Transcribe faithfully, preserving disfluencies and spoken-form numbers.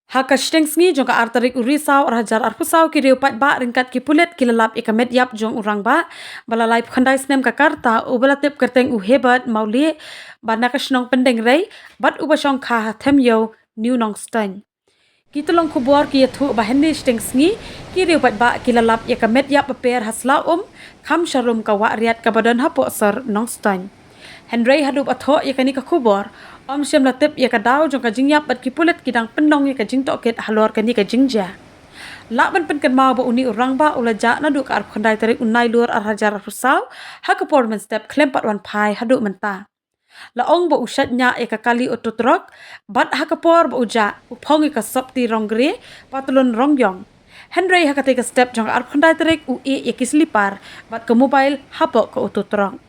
Ha ka shiteng sngi jong ka ar tarik u Risaw ar hajar arphew saw, ki riew paidbah ryngkat ki pulit ki la lap ïa ka met ïap jong u rangbah ba la laiphew khyndai snem ka rta, uba la tip kyrteng u Hebert Mawlieh, ba na ka shnong Pyndengrei, bad uba shong kha ha Themïew, New Nongstoiñ. Ki tyllong khubor ki ïathuh ba hynne shiteng sngi, ki riew paidbah ki la lap ïa ka met ïap ba per ha sla um, kham sharum ka wah riat kaba don hapoh sor Nongstoiñ. Hynrei haduh ba thoh ïa kane ka khubor, ym shym la tip ïa ka daw jong ka jingïap bad ki pulit ki dang pynlong ïa ka jingtohkit halor kane ka jingjia. Lah ban pynkynmaw ba une u rangbah u la jah naduh ka arphew khyndai tarik u Nailur ar hajar arphew saw, ha ka por mynstep khlem pat wan phai haduh mynta. La ong ba u shait ñiah ïa ka kali auto truck, bad ha ka por ba u jah, u phong ïa ka sopti rong grey, patlun rong ïong. Hynrei ha katei ka step jong ka arphew khyndai tarik u ïeh ïa ki slipar, bad ka mobile hapoh ka auto truck.